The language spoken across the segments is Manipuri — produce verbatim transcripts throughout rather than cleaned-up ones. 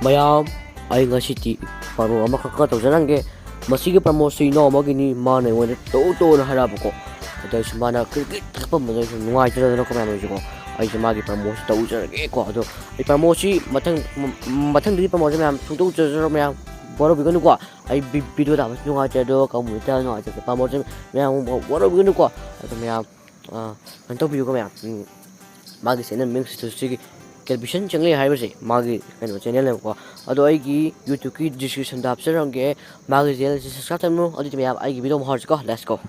ꯃꯌꯥꯝ, ꯑꯩ ꯉꯁꯤꯗꯤ ꯄ꯭ꯔꯃꯣ ꯑꯃꯈꯛꯀ ꯇꯧꯖꯔꯝꯒꯦ꯫ ꯃꯁꯤꯒꯤ ꯄ꯭ꯔꯃꯣꯁꯤ ꯏꯅꯥꯎ ꯑꯃꯒꯤꯅꯤ, ꯃꯥꯅ ꯑꯩꯉꯣꯟꯗ ꯇꯧ ꯇꯧꯅ ꯍꯥꯏꯔꯛꯑꯕꯀꯣ꯫ ꯑꯗ ꯑꯩꯁꯨ ꯃꯥꯅ ꯀ꯭ꯔꯤꯛ ꯀ꯭ꯔꯤꯛ ꯊꯛꯄꯝꯕꯗ ꯑꯩꯁꯨ ꯅꯨꯡꯉꯥꯏꯖꯗꯅꯀꯣ ꯃꯌꯥꯝ, ꯑꯩꯁꯨꯀꯣ, ꯑꯩꯁꯨ ꯃꯥꯒꯤ ꯄ꯭ꯔꯃꯣꯁꯤ ꯇꯧꯖꯔꯒꯦꯀꯣ꯫ ꯑꯗꯣ ꯑꯩ ꯄ꯭ꯔꯃꯣꯁꯤ ꯃꯊꯪ ꯃ- ꯃꯊꯪꯗꯗꯤ ꯄ꯭ꯔꯃꯣꯁꯤ ꯃꯌꯥꯝ ꯁꯨꯡꯇꯧ ꯇꯧꯖꯔꯣꯏ ꯃꯌꯥꯝ, ꯋꯥꯔꯧꯕꯤꯒꯅꯨꯀꯣ꯫ ꯑꯩ ꯚꯤ- ꯚꯤꯗꯤꯑꯣ ꯇꯥꯕꯁꯨ ꯅꯨꯡꯉꯥꯏꯇ꯭ꯔꯦ, ꯑꯗꯣ ꯀꯃꯨꯅꯤꯇꯤ ꯅꯨꯡꯉꯥꯏꯇ꯭ꯔꯦ, ꯄ꯭ꯔꯃꯣꯁꯤ ꯃꯌꯥꯝ ꯋꯥꯔꯧꯕꯤꯒꯅꯨꯀꯣ꯫ ꯑꯗꯣ ꯃꯌꯥꯝ, ꯑ, ꯀꯩꯅꯣ ꯇꯧꯕꯤꯌꯨꯀꯣ ꯃꯌꯥꯝ꯫ ꯎꯝ, ꯃꯥꯒꯤ ꯆꯦꯅꯦꯜ ꯃꯤꯡꯁꯤꯁꯨ ꯁꯤꯒꯤ ꯀꯦꯜꯕꯤꯁꯟ ꯆꯪꯂꯦ ꯍꯥꯏꯕꯁꯦ ꯃꯥꯒꯤ ꯀꯩꯅꯣ ꯆꯦꯅꯦꯜꯅꯦꯕꯀꯣ꯫ ꯑꯗꯣ ꯑꯩꯒꯤ ꯌꯨꯇ꯭ꯌꯨꯕꯀꯤ ꯗꯤꯁꯀ꯭ꯔꯤꯞꯁꯟꯗ ꯍꯥꯞꯆꯔꯝꯒꯦ, ꯃꯥꯒꯤ ꯆꯦꯅꯦꯜꯁꯤ ꯁꯕꯁꯀ꯭ꯔꯥꯏꯕ ꯇꯧꯔꯝꯃꯨ꯫ ꯑꯗꯨꯗꯤ ꯃꯌꯥꯝ, ꯑꯩꯒꯤ ꯚꯤꯗꯤꯑꯣ ꯑꯃ ꯍꯧꯔꯁꯤꯀꯣ, let's go꯫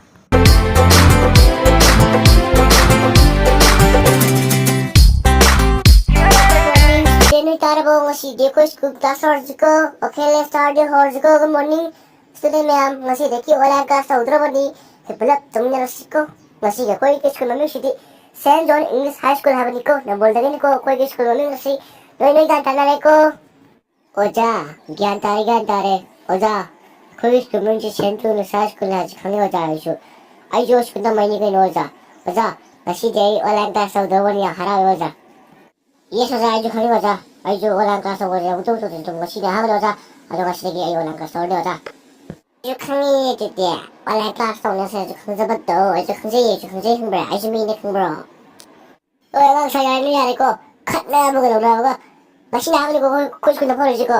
ꯅꯣꯏ ꯇꯥꯔꯕꯣ? ꯉꯁꯤꯗꯤ ꯑꯩꯈꯣꯏ ꯁ꯭ꯀꯨꯜ ꯀ꯭ꯂꯥꯁ ꯍꯧꯔꯁꯤꯀꯣ꯫ Okay, let's start the ꯍꯧꯔꯁꯤꯀꯣ꯫ Good morning student ꯃꯌꯥꯝ, ꯉꯁꯤꯗꯒꯤ ꯑꯣꯟꯂꯥꯏꯟ ꯀ꯭ꯂꯥꯁ ꯇꯧꯗ꯭ꯔꯕꯅꯤ꯫ ꯑꯩꯈꯣꯏ ꯄꯨꯂꯞ ꯇꯧꯃꯤꯟꯅꯔꯁꯤꯀꯣ꯫ ꯉꯁꯤꯒꯤ ꯑꯩꯈꯣꯏꯒꯤ ꯁ꯭ꯀꯨꯜ ꯃꯃꯤꯡꯁꯤꯗꯤ ꯁꯦꯟ ꯖꯣꯟ ꯏꯪꯂꯤꯁ ꯍꯥꯏ ꯁ꯭ꯀꯨꯜ ꯍꯥꯏꯕꯅꯤꯀꯣ꯫ ꯅꯝꯕꯣꯜꯗꯒꯤꯅꯤꯀꯣ ꯑꯩꯈꯣꯏꯒꯤ ꯁ꯭ꯀꯨꯜ ꯃꯃꯤꯡ ꯑꯁꯤ꯫ ꯅꯣꯏ, ꯅꯣꯏ ꯒ꯭ꯌꯥꯟ ꯇꯥꯅꯔꯦꯀꯣ? ꯑꯣꯖꯥ, ꯒ꯭ꯌꯥꯟ ꯇꯥꯔꯦ, ꯒ꯭ꯌꯥꯟ ꯇꯥꯔꯦ꯫ ꯑꯣꯖꯥ, ꯑꯩꯈꯣꯏꯒꯤ ꯁ꯭ꯀꯨꯜ ꯃꯃꯤꯡꯁꯤ ꯁꯦꯟ ꯖꯣꯟ ꯏꯪꯂꯤꯁ ꯍꯥꯏ ꯁ꯭ꯀꯨꯜ ꯍꯥꯏꯁꯤ ꯈꯪꯉꯦ ꯑꯣꯖꯥ꯫ ꯑꯩꯁꯨ, ꯑꯩꯁꯨ ꯁ꯭ꯀꯨꯜ ꯇꯝꯃꯛꯏꯅꯤ ꯀꯩꯅꯣ ꯑꯣꯖꯥ꯫ ꯑꯣꯖꯥ, ꯉꯁꯤꯗꯤ ꯑꯩ ꯑꯣꯟꯂꯥꯏꯟ ꯀ꯭ꯂꯥꯁ ꯇꯧꯗ꯭ꯔꯕꯅꯤ, ꯌꯥꯝ ꯍꯔꯥꯎꯋꯦ ꯑꯣꯖꯥ꯫ Yes ꯑꯣꯖꯥ, ꯑꯩꯁꯨ ꯈꯪꯉꯤ ꯑꯣꯖꯥ꯫ ꯑꯩꯁꯨ ꯑꯣꯟꯂꯥꯏꯟ ꯀ꯭ꯂꯥꯁ ꯇꯧꯕꯁꯦ ꯑꯃꯨꯛꯇ ꯇꯧꯗ꯭ꯔꯤ, ꯉꯁꯤꯅ ꯑꯍꯥꯟꯕꯅꯤ ꯑꯣꯖꯥ꯫ ꯑꯗꯣ ꯉꯁꯤꯗꯒꯤ ꯑꯩ ꯑꯣꯟꯂꯥꯏꯟ ꯀ꯭ꯂꯥꯁ ꯇꯧꯔꯅꯤ ꯑꯣꯖꯥ꯫ ꯑꯩꯁꯨ ꯈꯪꯉꯤ ꯑꯗꯨꯗꯤ꯫ ꯑꯣꯟꯂꯥꯏꯟ ꯀ꯭ꯂꯥꯁ ꯇꯧꯅꯤ ꯉꯁꯥꯏ ꯑꯩꯁꯨ ꯈꯪꯖꯕꯗꯣ, ꯑꯩꯁꯨ ꯈꯪꯖꯩ, ꯑꯩꯁꯨ ꯈꯪꯖꯩ, ꯈꯪꯕ꯭ꯔꯥ? ꯑꯩꯁꯨ ꯃꯤꯅꯦ, ꯈꯪꯕ꯭ꯔꯣ? ꯍꯣꯏ, ꯑꯉꯥꯡ ꯁꯥ ꯌꯥꯔꯅꯤ, ꯌꯥꯔꯦꯀꯣ꯫ ꯈꯠꯅꯕꯒ ꯂꯧꯅꯕꯒ꯫ ꯉꯁꯤꯅ ꯑꯍꯥꯟꯕꯅꯤꯀꯣ ꯑꯩꯈꯣꯏ, ꯑꯩꯈꯣꯏ ꯁ꯭ꯀꯨꯜꯗ ꯐꯥꯎꯔꯛꯏꯁꯤꯀꯣ꯫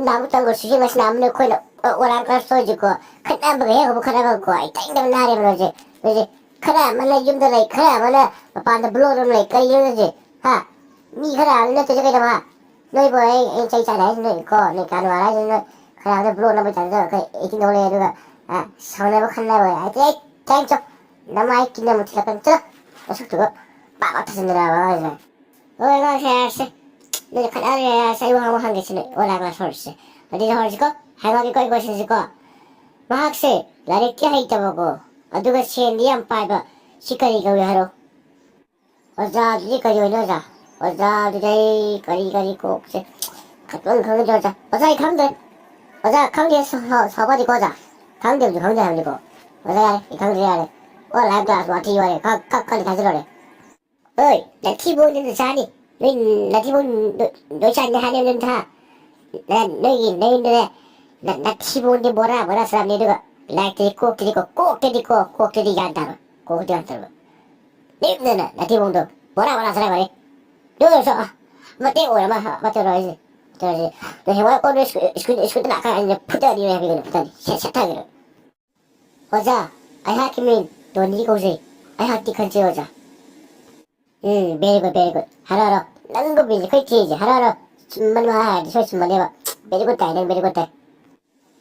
ꯅꯍꯥꯟꯃꯨꯛ ꯇꯝꯈ꯭ꯔꯁꯤꯁꯨ ꯉꯁꯤꯅ ꯑꯍꯥꯟꯕꯅꯤ ꯑꯩꯈꯣꯏꯅ ꯑꯣꯟꯂꯥꯏꯟ ꯀ꯭ꯂꯥꯁ ꯇꯧꯔꯤꯁꯤꯀꯣ꯫ ꯈꯠꯅꯕꯒ ꯍꯦꯛ ꯍꯧꯕ ꯈꯠꯅꯕꯒꯀꯣ꯫ ꯑꯩ ꯇꯥꯅꯤꯡꯗꯕꯅ ꯅꯥꯔꯦꯕ ꯅꯣꯏꯁꯦ꯫ ꯅꯣꯏꯁꯦ ꯈꯔ ꯑꯃꯅ ꯌꯨꯝꯗ ꯂꯩ, ꯈꯔ ꯑꯃꯅ ꯃꯄꯥꯟꯗ ꯕ꯭ꯂꯣꯛ ꯑꯗꯨꯝ ꯂꯩ꯫ ꯀꯔꯤꯅꯣ ꯅꯣꯏꯁꯦ? ꯍꯥ? ꯃꯤ ꯈꯔ ꯑꯃꯅ ꯅꯠꯇ꯭ꯔꯁꯦ ꯀꯩꯗꯧꯕ? ꯅꯣꯏꯕꯨ ꯑꯩ, ꯑꯩ ꯆꯩ ꯆꯥꯅꯤ ꯍꯥꯏꯁꯤ ꯅꯣꯏꯀꯣ, ꯅꯣꯏ ꯀꯥꯅꯨ ꯍꯥꯏꯁꯤ ꯅꯣꯏ ꯈꯔ ꯑꯃꯅ ꯕ꯭ꯂꯣꯛ ꯅꯝꯕ ꯇꯥꯏꯞꯇ ꯈꯔ ꯑꯦꯛꯇꯤꯡ ꯇꯧ ꯂꯩ, ꯑꯗꯨꯒ, ꯑ, ꯁꯥꯎꯅꯕ ꯈꯠꯅꯕ ꯑꯣꯏꯔꯦ꯫ ꯑꯩꯗꯤ ꯑꯩ ꯀꯩꯝ ꯆꯣ-, ꯅꯃꯥꯏ ꯀꯤꯟꯅ ꯑꯃꯨꯛ ꯊꯤꯜꯂꯛꯀꯅꯤ꯫ ꯆꯠꯂꯣ, ꯅꯁꯛꯇꯨꯒ ꯄꯥꯛ ꯄꯥꯛ ꯊꯥꯖꯤꯟꯗꯅꯕ ꯑꯉꯥꯡꯁꯦ꯫ ꯍꯣꯏ, ꯑꯉꯥꯡꯁꯦ ꯌꯥꯔꯁꯦ꯫ ꯅꯣꯏ ꯈꯠꯅꯔꯦ ꯌꯥꯔꯁꯦ, ꯑꯩ ꯋꯥ ꯑꯃ ꯍꯪꯒꯦ ꯁꯤꯅꯦ, ꯑꯣꯟꯂꯥꯏꯟ ꯀ꯭ꯂꯥꯁ ꯍꯧꯔꯁꯦ꯫ ꯑꯗꯨꯗꯤ ꯍꯧꯔꯁꯤꯀꯣ, ꯍꯥꯏꯔꯛꯑꯒꯦꯀꯣ ꯑꯩ ꯀꯣꯏꯁꯟꯁꯤꯀꯣ꯫ ꯃꯍꯥꯛꯁꯦ ꯂꯥꯏꯔꯤꯛꯇꯤ ꯍꯩꯇꯕꯀꯣ, ꯑꯗꯨꯒ ꯁꯦꯟꯗꯤ ꯌꯥꯝ ꯄꯥꯏꯕ, ꯁꯤ ꯀꯔꯤ ꯀꯧꯏ ꯍꯥꯏꯔꯣ? ꯑꯣꯖꯥ, ꯑꯗꯨꯗꯤ ꯀꯔꯤ ꯑꯣꯏꯅꯤ ꯑꯣꯖꯥ? ꯑꯣꯖꯥ, ꯑꯗꯨꯗꯤ ꯑꯩ ꯀꯔꯤ, ꯀꯔꯤ ꯀꯣꯛꯁꯦ ꯈꯟꯐꯝ ꯈꯪꯗ꯭ꯔꯦ ꯑꯣꯖꯥ꯫ ꯑꯣꯖꯥ, ꯑꯩ ꯈꯪꯗ꯭ꯔꯦ꯫ ꯑꯣꯖꯥ, ꯈꯪꯗꯦ, ꯁ-, ꯁ-, ꯁꯥꯎꯕꯗꯤꯀꯣ ꯑꯣꯖꯥ꯫ ꯈꯪꯗꯦꯕꯨꯗꯤ ꯈꯪꯗꯦ ꯍꯥꯏꯕꯅꯤꯀꯣ꯫ ꯑꯣꯖꯥ, ꯌꯥꯔꯦ, ꯑꯩ ꯈꯪꯗ꯭ꯔꯦ, ꯌꯥꯔꯦ꯫ ꯑꯣꯟꯂꯥꯏꯟ ꯀ꯭ꯂꯥꯁ ꯋꯥꯊꯤ ꯋꯥꯔꯦ꯫ ꯀꯛ-, ꯀꯛ-, ꯀꯛ-, ꯊꯥꯖꯤꯜꯂꯣꯔꯦ꯫ ꯑꯣꯏ, ꯅꯊꯤꯕꯣꯡꯗꯤ ꯅꯆꯥꯅꯤ꯫ ꯅꯣꯏ ꯅꯊꯤꯕꯣꯡ ꯅꯣꯏ, ꯅꯣꯏ ꯆꯥꯅꯤ ꯍꯥꯏꯅꯦ ꯅꯪ ꯊꯥ꯫ ꯅ-, ꯅꯣꯏꯒꯤ ꯅꯌꯨꯝꯗꯅꯦ, ꯅ-, ꯅꯊꯤꯕꯣꯡꯗꯤ ꯕꯣꯔꯥ ꯕꯣꯔꯥ ꯆꯥꯔꯝꯅꯤ, ꯑꯗꯨꯒ ꯂꯥꯏꯔꯤꯛꯇꯗꯤ ꯀꯣꯛꯇꯗꯤ ꯀꯣ-, ꯀꯣꯛꯇꯗꯤꯀꯣ, ꯀꯣꯛꯇꯗꯤ ꯒ꯭ꯌꯥꯟ ꯇꯥꯔꯣꯏ, ꯀꯣꯛꯇꯗꯤ ꯒ꯭ꯌꯥꯟ ꯇꯥꯔꯣꯏ꯫ ꯅꯌꯨꯝꯗꯅ ꯅꯊꯤꯕꯣꯡꯗꯣ ꯕꯣꯔꯥ ꯕꯣꯔꯥ ꯆꯥꯔꯝꯒꯅꯤ꯫ ꯑꯗꯨ ꯑꯣꯏꯔꯁꯨ, ꯑ, ꯃꯇꯦꯛ ꯑꯣꯏꯔ ꯑꯃ, ꯃꯇꯦꯛ ꯑꯣꯏꯔ ꯍꯥꯏꯁꯦ꯫ ꯇꯧꯔꯁꯦ꯫ ꯑꯗꯣ ꯍꯌꯦꯡꯋꯥꯏ ꯀꯣꯟꯅ ꯁ꯭ꯀꯨꯜ, ꯁ꯭ꯀꯨꯜ, ꯁ꯭ꯀꯨꯜꯗ ꯂꯥꯛꯀꯥꯟꯗ ꯑꯩꯅ ꯐꯨꯗꯅꯤꯕ ꯍꯥꯏꯕꯤꯒꯅꯨ, ꯐꯨꯗꯅꯤ꯫ ꯁꯦꯠ, ꯁꯦꯠꯊꯒꯅꯤ꯫ ꯑꯣꯖꯥ, ꯑꯩꯍꯥꯛꯀꯤ ꯃꯤꯡ ꯗꯣꯅꯤ ꯀꯧꯖꯩ꯫ ꯑꯩꯍꯥꯛꯇꯤ ꯈꯟꯖꯩ, ꯑꯣꯖꯥ꯫ ꯎꯝ, very good, very good꯫ ꯍꯔꯥꯎ ꯍꯔꯥꯎ꯫ ꯅꯪꯒꯨꯝꯕꯁꯦ ꯑꯩꯈꯣꯏ ꯆꯦꯁꯦ ꯍꯔꯥꯎ ꯍꯔꯥꯎ꯫ ꯆꯨꯝꯕꯅ ꯍꯥꯏꯔꯗꯤ ꯁꯣꯏ ꯆꯨꯝꯕꯅꯦꯕ꯫ Very good ꯇꯥꯏ ꯅꯪ, very good ꯇꯥꯏ꯫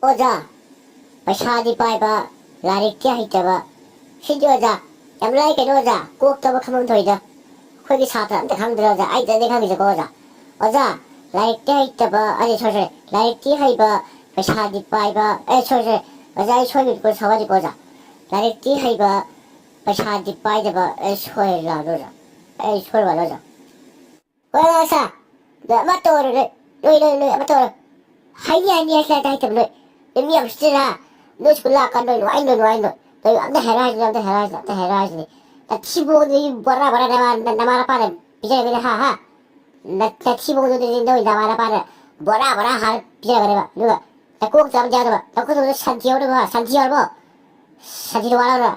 ꯑꯣꯖꯥ, ꯄꯩꯁꯥꯗꯤ ꯄꯥꯏꯕ, ꯂꯥꯏꯔꯤꯛꯇꯤ ꯍꯩꯇꯕ꯫ ꯁꯤꯗꯤ ꯑꯣꯖꯥ, ꯌꯥꯝ ꯂꯥꯏ ꯀꯩꯅꯣ ꯑꯣꯖꯥ, ꯀꯣꯛꯇꯕ ꯈꯪꯐꯝ ꯊꯣꯛꯏꯗ꯫ ꯑꯩꯈꯣꯏꯒꯤ ꯁꯥꯇ꯭ꯔ ꯑꯝꯇ ꯈꯪꯗ꯭ꯔꯦ ꯑꯣꯖꯥ, ꯑꯩꯇꯅꯦ ꯈꯪꯉꯤꯁꯦꯀꯣ ꯑꯣꯖꯥ꯫ ꯑꯣꯖꯥ, ꯂꯥꯏꯔꯤꯛꯇꯤ ꯍꯩꯇꯕ, ꯑꯩ, sorry, sorry, ꯂꯥꯏꯔꯤꯛꯇꯤ ꯍꯩꯕ, ꯄꯩꯁꯥꯗꯤ ꯄꯥꯏꯕ, ꯑꯦ, sorry, sorry, ꯑꯣꯖꯥ, ꯑꯩ ꯁꯣꯏꯈꯤꯕꯅꯤꯀꯣ, ꯁꯥꯎꯍꯟꯅꯤꯀꯣ ꯑꯣꯖꯥ꯫ ꯂꯥꯏꯔꯤꯛꯇꯤ ꯍꯩꯕ, ꯄꯩꯁꯥꯗꯤ ꯄꯥꯏꯗꯕ, ꯑꯩ ꯁꯣꯏꯔ ꯂꯥꯜꯂꯦ ꯑꯣꯖꯥ꯫ ꯑꯩ ꯁꯣꯏꯔ ꯃꯥꯜꯂꯦ ꯑꯣꯖꯥ꯫ ꯍꯣꯏ, ꯑꯣꯖꯥ, ꯑꯗꯣ ꯑꯃ ꯇꯧꯔꯣ, ꯅꯣꯏ, ꯅꯣꯏ, ꯅꯣꯏ, ꯅꯣꯏ, ꯑꯃ ꯇꯧꯔꯣ꯫ ꯍꯩꯅꯤ, ꯍꯩꯅꯤ, ꯍꯩꯇꯦ, ꯍꯩꯇꯦ, ꯍꯩꯇꯕ ꯅꯣꯏ꯫ ꯅꯣꯏ ꯃꯤ ꯌꯥꯝ ꯎꯁꯤꯠꯇꯦꯅ꯫ ꯅꯣꯏ ꯁ꯭ꯀꯨꯜ ꯂꯥꯛꯀꯥꯟꯗ ꯅꯣꯏ ꯅꯨꯡꯉꯥꯏ, ꯅꯣꯏ ꯅꯨꯡꯉꯥꯏ, ꯅꯣꯏ꯫ ꯅꯣꯏ ꯑꯝꯇ ꯍꯥꯏꯔꯛꯑꯣ ꯍꯥꯏꯁꯤꯅꯦ, ꯑꯝꯇ ꯍꯥꯏꯔꯛꯑꯣ ꯍꯥꯏꯁꯤꯅꯦ, ꯑꯝꯇ ꯍꯥꯏꯔꯛꯑꯣ ꯍꯥꯏꯁꯤꯅꯦ꯫ ꯅꯊꯤꯕꯣꯡꯗꯣ ꯅꯣꯏ ꯕꯣꯔꯥ, ꯕꯣꯔꯥ, ꯅꯃꯥ, ꯅ-, ꯅꯃꯥ ꯅꯄꯥꯅ ꯄꯤꯖꯔꯒꯅꯤ, ꯍꯥ, ꯍꯥ? ꯅ-, ꯅꯊꯤꯕꯣꯡꯗꯨꯗꯤ ꯅꯣꯏ ꯅꯃꯥ ꯅꯄꯥꯅ ꯕꯣꯔꯥ, ꯕꯣꯔꯥ ꯍꯥꯟꯅ ꯄꯤꯖꯔꯒꯅꯦꯕ꯫ ꯑꯗꯨꯒ ꯅꯀꯣꯛꯇ ꯑꯝꯇ ꯌꯥꯎꯗꯕ, ꯅꯀꯣꯛꯇ ꯁꯟꯊꯤ ꯌꯥꯎꯗꯕ, ꯁꯟꯊꯤ ꯌꯥꯎꯔꯕꯣ? ꯁꯟꯊꯤꯗꯣ ꯋꯥꯔꯒ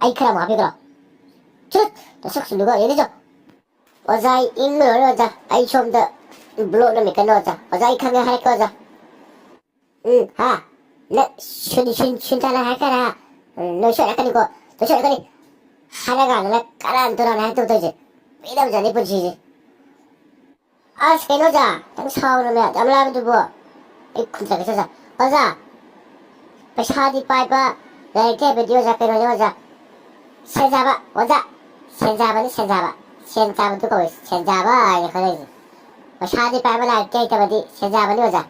ꯑꯩ ꯈꯔ ꯑꯃꯨꯛ ꯍꯥꯞꯄꯤꯈ꯭ꯔꯣ꯫ ꯆꯨꯠ! ꯅꯁꯛꯁꯤꯡꯗꯨꯒ, ꯌꯦꯡꯅꯤꯡꯗ꯭ꯔꯣ? ꯑꯣꯖꯥ, ꯑꯩ ꯏꯪꯉꯔꯣꯏ ꯑꯣꯖꯥ, ꯑꯩ ꯁꯣꯝꯗ ꯕ꯭ꯂꯣꯛ ꯅꯝꯃꯤ ꯀꯟꯅ ꯑꯣꯖꯥ꯫ ꯑꯣꯖꯥ, ꯑꯩ ꯈꯪꯉꯦ, ꯍꯥꯏꯔꯛꯀꯦ ꯑꯣꯖꯥ꯫ ꯎꯝ, ꯍꯥ? ꯅꯪ ꯁꯨꯟ-, ꯁꯨꯟ-, ꯁꯨꯟꯇꯥꯅ ꯍꯥꯏꯔꯛꯀꯅꯤ, ꯍꯥ? ꯎꯝ, ꯅꯣꯏ ꯁꯣꯏꯔꯛꯀꯅꯤꯀꯣ, ꯅꯣꯏ ꯁꯣꯏꯔꯛꯀꯅꯤ꯫ ꯍꯥꯏꯔꯀꯥꯟꯗ ꯅꯪ ꯀꯔꯥꯟ ꯇꯨꯔꯥꯟ ꯍꯥꯏꯔꯛꯇꯧ ꯇꯧꯔꯤꯁꯦ꯫ ꯄꯦꯜꯂꯕꯖꯥꯠꯅꯤ ꯄꯨꯟꯁꯤꯁꯦ꯫ ꯑꯁ, ꯀꯩꯅꯣ ꯑꯣꯖꯥ, ꯅꯪ ꯁꯥꯎꯅꯨꯃꯦ, ꯑꯗꯨꯛ ꯌꯥꯝ ꯂꯥꯏꯕꯗꯨꯕꯣ꯫ ꯑꯩ ꯈꯨꯝꯖꯔꯛꯀꯦ ꯑꯣꯖꯥ꯫ ꯑꯣꯖꯥ, ꯄꯩꯁꯥꯗꯤ ꯄꯥꯏꯕ, ꯂꯥꯏꯔꯤꯛꯇꯤ ꯍꯩꯕꯗꯤ ꯑꯣꯖꯥ, ꯀꯩꯅꯣꯅꯦ ꯑꯣꯖꯥ? ꯁꯦꯟꯖꯥꯕ, ꯑꯣꯖꯥ꯫ ꯁꯦꯟꯖꯥꯕꯅꯤ, ꯁꯦꯟꯖꯥꯕ꯫ ꯁꯦꯟ ꯆꯥꯕꯗꯨ ꯀꯧꯋꯦ, ꯁꯦꯟꯖꯥꯕ ꯍꯥꯏꯅ ꯈꯪꯅꯩꯁꯦ꯫ ꯄꯩꯁꯥꯗꯤ ꯄꯥꯏꯕ, ꯂꯥꯏꯔꯤꯛꯇꯤ ꯍꯩꯇꯕꯗꯤ ꯁꯦꯟꯖꯥꯕꯅꯤ ꯑꯣꯖꯥ꯫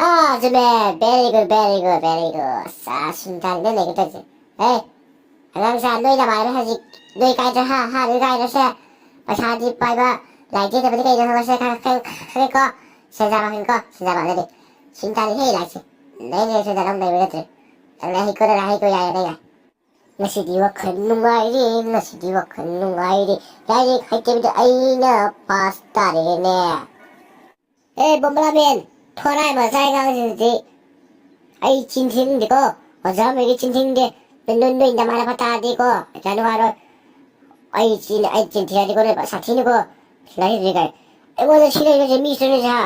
ꯑꯥ, ꯆꯨꯝꯃꯦ꯫ Very good, very good, very good꯫ ꯑꯁ, ꯑꯥ, ꯁꯤꯟ ꯊꯥꯅꯤꯡꯗ ꯂꯩꯒꯦ ꯇꯧꯔꯤꯁꯦ꯫ ꯑꯦ, ꯑꯉꯥꯡꯁꯥ, ꯅꯣꯏ ꯅꯃꯥꯟꯅꯕ ꯍꯧꯖꯤꯛ ꯅꯣꯏ ꯀꯥꯏꯗ, ꯍꯥ, ꯍꯥ, ꯅꯣꯏ ꯀꯥꯏꯗꯁꯦ? ꯄꯩꯁꯥꯗꯤ ꯄꯥꯏꯕ, ꯂꯥꯏꯔꯤꯛꯇꯤ ꯍꯩꯇꯕꯗꯤ ꯀꯩꯅꯣ ꯈꯪꯕꯁꯦ ꯈꯪ-, ꯈꯪ-, ꯈꯪꯉꯦꯀꯣ? ꯁꯦꯟꯖꯥꯕ ꯈꯪꯉꯦꯀꯣ? ꯁꯦꯟꯖꯥꯕ ꯑꯗꯨꯗꯤ꯫ ꯁꯤꯟ ꯊꯥꯅꯤ ꯍꯦ ꯂꯥꯏꯔꯤꯛꯁꯦ꯫ ꯂꯩ, ꯂꯩ, ꯁꯦꯟꯖꯥꯕ ꯑꯃ ꯂꯩꯕ ꯅꯠꯇ꯭ꯔꯦ꯫ ꯅꯪ ꯂꯥꯏ ꯍꯩꯀꯣ, ꯅꯪ ꯂꯥꯏ ꯍꯩꯀꯣ, ꯌꯥꯔꯦ, ꯅꯪ ꯌꯥꯔꯦ꯫ ꯉꯁꯤꯗꯤ ꯋꯥꯈꯜ ꯅꯨꯡꯉꯥꯏꯔꯦ, ꯉꯁꯤꯗꯤ ꯋꯥꯈꯜ ꯅꯨꯡꯉꯥꯏꯔꯦ꯫ ꯂꯥꯏꯔꯤꯛ ꯍꯩꯇꯕꯤꯗ ꯑꯩꯅ ꯄꯥꯁ ꯇꯥꯔꯦꯅꯦ꯫ ꯑꯦ ꯕꯣꯝꯕꯂꯥꯃꯦꯟ, ꯊꯣꯔꯥꯏ ꯃꯆꯥ ꯑꯉꯥꯡꯁꯤꯡꯁꯤꯗꯤ ꯑꯩ ꯆꯤꯟ ꯊꯤꯅꯤꯡꯗꯦꯀꯣ꯫ ꯑꯣꯖꯥ ꯑꯃꯒꯤ ꯆꯤꯟ ꯊꯤꯅꯤꯡꯗꯦ꯫ ꯅꯣꯏ ꯅꯣꯏ ꯅꯃꯥꯟꯅꯕ ꯇꯥꯔꯗꯤꯀꯣ, ꯑꯣꯖꯥ ꯅꯨꯡꯉꯥꯏꯔꯣꯏ꯫ ꯑꯩ ꯆꯤꯟ ꯑꯩ ꯆꯤꯟ ꯊꯤꯔꯗꯤꯀꯣ, ꯅꯣꯏ ꯁꯥꯊꯤꯅꯤꯀꯣ꯫ ꯂꯥꯏꯔꯤꯛ ꯀꯥꯏ ꯑꯩꯉꯣꯟꯗ ꯁꯤ ꯂꯩꯕꯁꯦ ꯃꯤ ꯁꯤꯅꯁꯦ ꯍꯥ꯫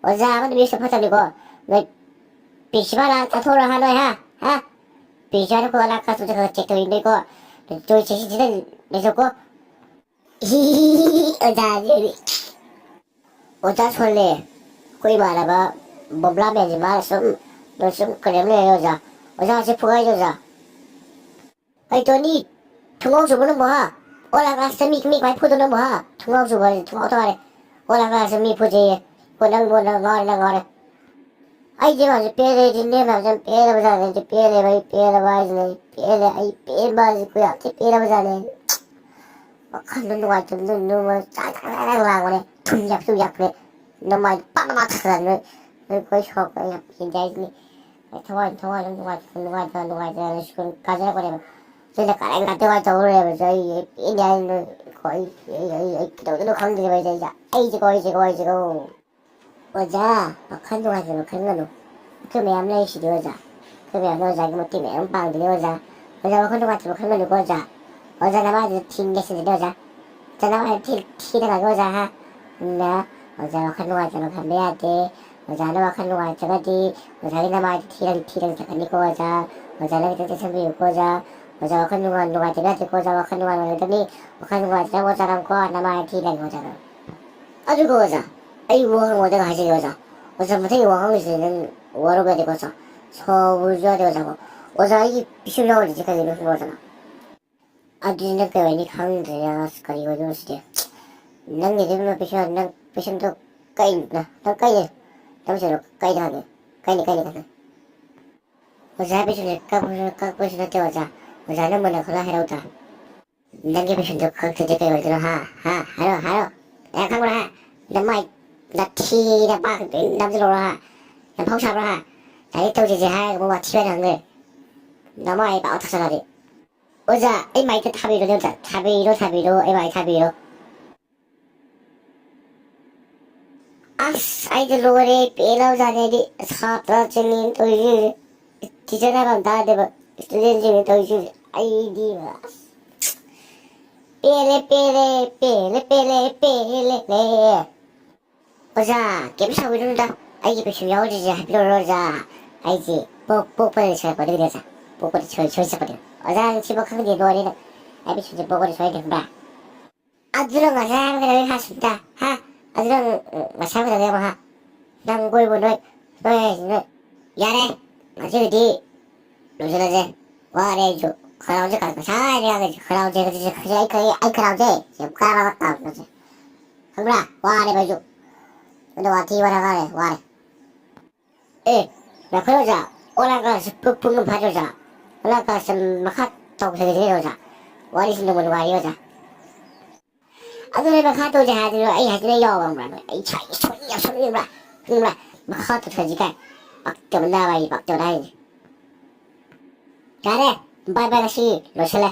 ꯑꯣꯖꯥ ꯑꯃꯗ ꯃꯤ ꯁꯤ ꯐꯠꯇꯕꯅꯤꯀꯣ꯫ ꯅꯣꯏ ꯄ꯭ꯔꯤꯟꯁꯤꯄꯥꯜ ꯂꯥꯛꯑ ꯆꯠꯊꯣꯛꯑꯣꯔꯣ ꯍꯥ, ꯅꯣꯏ ꯍꯥ ꯍꯥ꯫ ꯄ꯭ꯔꯤꯟꯁꯤꯄꯥꯜ ꯈꯣ ꯂꯥꯛ ꯀꯥꯁꯨ ꯈꯔ ꯆꯦꯛ ꯇꯧꯔꯤꯅꯣꯏꯀꯣ꯫ ꯅꯣꯏ ꯆꯣꯏ ꯆꯦꯛꯁꯤ ꯁꯤꯗ ꯂꯩꯊꯣꯛꯀꯣ꯫ ꯍꯤ ꯍꯤ ꯍꯤ ꯍꯤ ꯍꯤ꯫ ꯑꯣꯖꯥ ꯁꯣꯜꯂꯦ꯫ ꯑꯣꯖꯥ ꯁꯣꯜꯂꯦ꯫ ꯑꯩꯈꯣꯏ ꯏꯃꯥꯟꯅꯕ ꯕꯣꯝꯕ꯭ꯂꯥ ꯃꯦꯟꯁꯦ ꯃꯥꯅ ꯁꯨꯝ ꯁꯨꯝ ꯀꯔꯦꯝ ꯂꯩꯔꯦ ꯑꯣꯖꯥ꯫ ꯑꯣꯖꯥ ꯁꯤ ꯐꯨꯒꯥꯏꯁꯦ ꯑꯣꯖꯥ꯫ ꯑꯩ ꯇꯣꯅꯤ, ꯊꯣꯡꯅꯥꯎ ꯆꯨꯕ ꯅꯪꯕꯣ ꯍꯥ? ꯑꯣꯂꯥ ꯀ꯭ꯂꯥꯁꯇ ꯃꯤ ꯃꯤ ꯀꯃꯥꯏ ꯐꯨꯗꯣꯏꯅꯣ ꯅꯪꯕꯣ ꯍꯥ? ꯊꯣꯡꯅꯥꯎ ꯆꯨꯕ ꯍꯥꯏꯁꯦ ꯊꯣꯡꯅꯥꯎ ꯊꯥꯔꯦ꯫ ꯑꯣꯂꯥ ꯀ꯭ꯂꯥꯁꯇ ꯃꯤ ꯐꯨꯖꯩꯌꯦ꯫ ꯍꯣ ꯅꯪꯕꯣ ꯅꯪ ꯉꯥꯎꯔꯦ ꯅꯪ ꯉꯥꯎꯔꯦ꯫ ꯑꯩꯗꯤ ꯃꯥꯁꯦ ꯄꯦꯜꯂꯦ, ꯑꯩꯗꯤ ꯅꯦꯝ ꯃꯌꯥꯝꯁꯦ ꯌꯥꯝ ꯄꯦꯜꯂꯕꯖꯥꯠꯅꯦ, ꯑꯩꯗꯤ ꯄꯦꯜꯂꯦꯕ, ꯑꯩ ꯄꯦꯜꯂꯕ ꯍꯥꯏꯁꯤꯅꯦ, ꯑꯩ ꯄꯦꯜꯂꯦ, ꯑꯩ ꯄꯦꯟꯕ ꯍꯥꯏꯁꯦ ꯀꯨꯏꯔꯦ ꯌꯥꯝ ꯊꯤ ꯄꯦꯜꯂꯕꯖꯥꯠꯅꯦ꯫ ꯋꯥꯈꯜꯗꯣ ꯅꯨꯡꯉꯥꯏꯇꯕꯗꯣ ꯅꯣꯡꯃ ꯆꯥꯛ ꯆꯥꯛ ꯆꯥꯛ ꯂꯥꯡꯕꯅꯦ, ꯊꯨꯝ ꯌꯥꯛꯁꯨ ꯌꯥꯛꯄꯅꯦ, ꯅꯃꯥꯏ ꯄꯥꯛ ꯄꯥꯛ ꯊꯥꯖꯟꯕꯅꯦ꯫ ꯅꯣꯏ ꯀꯣꯏ ꯁꯣꯛꯄ ꯌꯥꯝ ꯄꯦꯟꯗꯦ ꯍꯥꯏꯁꯤꯅꯦ꯫ ꯑꯩ ꯊꯋꯥꯏ ꯊꯋꯥꯏ ꯅꯨꯡꯉꯥꯏꯇꯅ ꯅꯨꯡꯉꯥꯏꯇꯅ ꯅꯨꯡꯉꯥꯏꯇꯅ ꯁ꯭ꯀꯨꯜ ꯀꯥꯖꯔꯛꯄꯅꯦꯕ꯫ ꯅꯣꯏꯅ ꯀꯥꯔꯟ ꯉꯥꯛꯇ ꯋꯥ ꯇꯧ ꯂꯩꯔꯕꯁꯦ ꯑꯩ ꯄꯦꯟꯗꯦ ꯍꯥꯏꯁꯤꯅꯦ꯫ ꯑꯩ ꯑꯩ ꯑꯩ ꯑꯩ ꯀꯩꯗꯧꯗꯣꯏꯅꯣ ꯈꯪꯗ꯭ꯔꯦꯕ ꯑꯩꯁꯦ ꯑꯩꯁꯦ ꯑꯩꯁꯦꯀꯣ ꯑꯩꯁꯦꯀꯣ ꯑꯩꯁꯦꯀꯣ꯫ ꯑꯣꯖꯥ, ꯋꯥꯈꯜ ꯅꯨꯡꯉꯥꯏꯇꯕ ꯈꯟꯒꯅꯨ꯫ ꯑꯩꯈꯣꯏ ꯃꯌꯥꯝ ꯂꯩꯔꯤꯁꯤꯗꯤ ꯑꯣꯖꯥ꯫ ꯑꯩꯈꯣꯏ ꯃꯌꯥꯝꯅ ꯑꯣꯖꯥꯒꯤ ꯃꯇꯦꯡ ꯃꯌꯥꯝ ꯄꯥꯡꯗꯣꯏꯅꯤ ꯑꯣꯖꯥ꯫ ꯑꯣꯖꯥ, ꯋꯥꯈꯜ ꯅꯨꯡꯉꯥꯏꯇꯕ ꯈꯟꯒꯅꯨꯀꯣ ꯑꯣꯖꯥ꯫ ꯑꯣꯖꯥ, ꯅꯃꯥꯏꯗꯨꯗ ꯊꯤꯟꯒꯦ ꯁꯤꯗꯅꯦ ꯑꯣꯖꯥ꯫ ꯑꯣꯖꯥ, ꯅꯃꯥꯏꯗ ꯊꯤ-, ꯊꯤꯗꯅꯒꯦ ꯑꯣꯖꯥ ꯍꯥ꯫ ꯑꯗꯨꯅ ꯑꯣꯖꯥ, ꯋꯥꯈꯜ ꯅꯨꯡꯉꯥꯏꯇꯅ ꯈꯟꯕ ꯌꯥꯗꯦ꯫ ꯑꯣꯖꯥꯅ ꯋꯥꯈꯜ ꯅꯨꯡꯉꯥꯏꯇ꯭ꯔꯒꯗꯤ ꯑꯣꯖꯥꯒꯤ ꯅꯃꯥꯏꯗ ꯊꯤꯔꯒ ꯊꯤꯔꯒ ꯆꯠꯀꯅꯤꯀꯣ ꯑꯣꯖꯥ꯫ ꯑꯣꯖꯥꯅ ꯈꯤꯇꯪ ꯆꯦꯛꯁꯤꯟꯕꯤꯌꯨꯀꯣ ꯑꯣꯖꯥ꯫ ꯑꯣꯖꯥ, ꯋꯥꯈꯜ ꯅꯨꯡꯉꯥꯏ-, ꯅꯨꯡꯉꯥꯏꯇꯕ ꯌꯥꯗꯦꯀꯣ ꯑꯣꯖꯥ꯫ ꯋꯥꯈꯜ ꯅꯨꯡꯉꯥꯏ ꯅꯨꯡꯉꯥꯏꯒꯗꯕꯅꯤ꯫ ꯋꯥꯈꯜ ꯅꯨꯡꯉꯥꯏꯇ꯭ꯔꯒ ꯑꯣꯖꯥ ꯅꯪꯀꯣ ꯅꯃꯥꯏꯗ ꯊꯤꯔꯒꯦ ꯑꯣꯖꯥ ꯅꯪ꯫ ꯑꯗꯨꯒ ꯑꯣꯖꯥ, ꯑꯩ ꯋꯥꯍꯪ ꯑꯃꯗꯪ ꯍꯥꯏꯖꯒꯦ ꯑꯣꯖꯥ꯫ ꯑꯣꯖꯥ, ꯃꯊꯪꯒꯤ ꯋꯥꯍꯪꯁꯤ ꯅꯪ ꯋꯥꯔꯧꯕ ꯌꯥꯗꯦꯀꯣ ꯑꯣꯖꯥ꯫ ꯁꯥꯎꯕꯁꯨ ꯌꯥꯗꯦ ꯑꯣꯖꯥꯀꯣ꯫ ꯑꯣꯖꯥ, ꯑꯩꯒꯤ ꯄꯤꯁꯨꯝ ꯌꯥꯎꯔꯤꯁꯦ ꯀꯩꯒꯤꯅꯣ ꯁꯤꯕꯣ ꯑꯣꯖꯥ? ꯑꯗꯨꯗꯤ ꯅꯪ ꯀꯩ ꯑꯣꯏꯅꯤ ꯈꯪꯗ꯭ꯔꯦ ꯑꯁ, ꯀꯔꯤ ꯑꯣꯏꯗꯣꯏꯅꯣ ꯁꯤꯗꯤ? ꯅꯪꯒꯤꯗꯤ ꯄꯤꯁꯨꯝ, ꯅꯪ ꯄꯤꯁꯨꯝꯗꯣ ꯀꯩꯅꯣ? ꯅꯪ ꯀꯩꯅꯣ? ꯅꯪ ꯄꯤꯁꯨꯝꯗꯣ ꯀꯩꯅꯣ ꯍꯥꯏꯒꯦ? ꯀꯩꯅꯤ, ꯀꯩꯅꯤ, ꯀꯩꯅꯤ? ꯑꯣꯖꯥ, ꯄꯤꯁꯨꯝꯁꯦ ꯀꯛꯄꯁꯨ, ꯀꯛꯄꯁꯨ ꯅꯠꯇꯦ ꯑꯣꯖꯥ꯫ ꯑꯣꯖꯥ, ꯅꯪ ꯃꯨꯟꯅ ꯈꯜꯂ ꯍꯥꯏꯔꯛꯎꯗ꯫ ꯅꯪꯒꯤ ꯄꯤꯁꯨꯝꯗꯣ ꯀꯛꯇ꯭ꯔꯗꯤ ꯀꯩ ꯑꯣꯏꯗꯣꯏꯅꯣ ꯍꯥ? ꯍꯥ? ꯍꯥꯏꯔꯣ, ꯍꯥꯏꯔꯣ꯫ ꯑꯦ, ꯈꯪꯕ꯭ꯔꯥ ꯍꯥ? ꯅꯃꯥꯏ ꯅꯊꯤꯅ ꯄꯥꯛ ꯅꯝꯁꯤꯜꯂꯣꯔꯣ ꯍꯥ? ꯌꯥꯝ ꯐꯥꯎ ꯁꯥꯕ꯭ꯔꯥ ꯍꯥ? ꯂꯥꯏꯔꯤꯛ ꯇꯧꯁꯤꯁꯦ ꯍꯥꯏꯔꯒ ꯑꯃꯨꯛ ꯋꯥꯊꯤ ꯑꯣꯏꯅ ꯉꯥꯡꯂꯦ꯫ ꯅꯃꯥꯏ ꯄꯥꯛ ꯊꯛꯆꯜꯂꯗꯤ꯫ ꯑꯣꯖꯥ, ꯑꯩ ꯃꯥꯏꯛꯇ ꯊꯥꯕꯤꯔꯣꯅꯦ ꯑꯣꯖꯥ꯫ ꯊꯥꯕꯤꯔꯣ, ꯊꯥꯕꯤꯔꯣ, ꯑꯩ ꯃꯥꯏ ꯊꯥꯕꯤꯔꯣ꯫ ꯑꯁ, ꯑꯩꯗꯤ ꯂꯣꯏꯔꯦ, ꯄꯦꯜꯂꯕꯖꯥꯠꯅꯤ꯫ ꯑꯩꯗꯤ ꯁꯥꯇ꯭ꯔꯁꯤꯡꯅꯦꯅ ꯇꯧꯔꯤꯁꯤꯡꯁꯦ, ꯇꯤꯆꯔ ꯍꯥꯏꯕ ꯑꯃ ꯇꯥꯗꯦꯕ, ꯏꯁꯇꯨꯗꯦꯟꯁꯤꯡꯅꯦ ꯇꯧꯔꯤꯁꯤꯡꯁꯦ꯫ ꯑꯩꯗꯤ ꯑꯁ, ꯄꯦꯜꯂꯦ, ꯄꯦꯜꯂꯦ, ꯄꯦꯜꯂꯦ, ꯄꯦꯜꯂꯦ, ꯄꯦꯜꯂꯦ꯫ ꯑꯣꯖꯥ, ꯀꯩꯝ ꯁꯥꯎꯕꯤꯔꯨꯅꯨꯗ꯫ ꯑꯩꯒꯤ ꯄꯩꯁꯨ ꯌꯥꯎꯗ꯭ꯔꯤꯁꯦ ꯍꯥꯏꯕꯤꯔꯛꯑꯣꯔꯣ, ꯑꯣꯖꯥ? ꯑꯩꯁꯦ ꯄꯣꯛ-, ꯄꯣꯛꯄꯗ ꯂꯩꯁꯜꯂꯛꯄꯗꯨꯒꯤꯅꯦ, ꯑꯣꯖꯥ꯫ ꯄꯣꯛꯄꯗ ꯁꯣꯏ-, ꯁꯣꯏ ꯆꯠꯄꯅꯦ꯫ ꯑꯣꯖꯥ, ꯅꯪ ꯁꯤꯐꯥꯎ ꯈꯪꯗꯦ, ꯂꯣꯏꯔꯦ ꯅꯪ꯫ ꯑꯩ ꯄꯩꯁꯨꯁꯦ ꯄꯣꯛꯄꯗ ꯁꯣꯏꯗꯦ, ꯈꯪꯕ꯭ꯔꯥ? ꯑꯗꯨ ꯅꯪ ꯉꯁꯥꯏ ꯍꯥꯏꯕ ꯀꯩꯗꯧꯋꯤ ꯍꯥꯏ ꯁꯨꯝꯇ? ꯍꯥ? ꯑꯗꯨ ꯅꯪ, ꯎꯝ, ꯉꯁꯥꯏ ꯍꯥꯏꯕ ꯀꯩꯗꯧꯋꯤ ꯍꯥꯏꯕ, ꯍꯥ? ꯅꯪ ꯀꯣꯏꯕꯨ ꯅꯣꯏ, ꯅꯣꯏ ꯍꯥꯏꯁꯤ ꯅꯣꯏ꯫ ꯌꯥꯔꯦ, ꯉꯁꯤꯒꯤꯗꯤ ꯂꯣꯏꯁꯤꯜꯂꯁꯦ꯫ ꯋꯥꯔꯦ ꯑꯩꯁꯨ꯫ ꯈꯅꯥꯎꯁꯦ ꯀ-, ꯉꯁꯥꯏꯗꯩ ꯉꯥꯡꯉꯤꯁꯦ꯫ ꯈꯅꯥꯎꯁꯦ ꯉꯁꯤꯁꯦ ꯈꯔ ꯑꯩ ꯈꯔ, ꯑꯩ ꯈꯅꯥꯎꯁꯦ ꯌꯥꯝ ꯀꯥꯕ ꯇꯥꯕ ꯈꯅꯥꯎꯁꯦ꯫ ꯈꯪꯕ꯭ꯔꯥ? ꯋꯥꯔꯦꯕ ꯑꯩꯁꯨ꯫ ꯑꯗꯣ ꯋꯥꯊꯤ ꯋꯥꯔꯦꯝ ꯉꯥꯡꯉꯦ, ꯋꯥꯔꯦ꯫ ꯑꯦ, ꯉꯥꯏꯈꯣ ꯑꯣꯖꯥ, online class ꯄꯨ-, ꯄꯨꯡ ꯑꯃ ꯐꯥꯗ꯭ꯔꯤ ꯑꯣꯖꯥ꯫ Online class ꯃꯈꯥ ꯇꯧꯊꯈꯤꯁꯤꯅꯦ ꯑꯣꯖꯥ꯫ ꯋꯥꯔꯤꯁꯤ ꯅꯨꯡꯕꯨ ꯅꯨꯡꯉꯥꯏꯔꯤ ꯑꯣꯖꯥ꯫ ꯑꯗꯨꯅꯦ ꯃꯈꯥ ꯇꯧꯁꯦ ꯍꯥꯏꯗꯨꯅ ꯑꯩ ꯍꯥꯏꯁꯤꯅ ꯌꯥꯎꯕ ꯈꯪꯕ꯭ꯔꯥ? ꯑꯩ ꯁꯣꯏ-, ꯁꯣꯏ-, ꯌꯥꯎꯁꯟꯅꯤꯡꯕ꯭ꯔꯥ? ꯈꯪꯕ꯭ꯔꯥ? ꯃꯈꯥ ꯇꯧꯊꯁꯤ ꯀꯥꯏ꯫ ꯄꯛꯇꯕꯅ ꯋꯥꯔꯤ ꯄꯛꯇꯕꯅ ꯍꯥꯏꯁꯦ꯫ ꯌꯥꯔꯦ, bye bye, ꯉꯁꯤ ꯂꯣꯏꯁꯜꯂꯦ꯫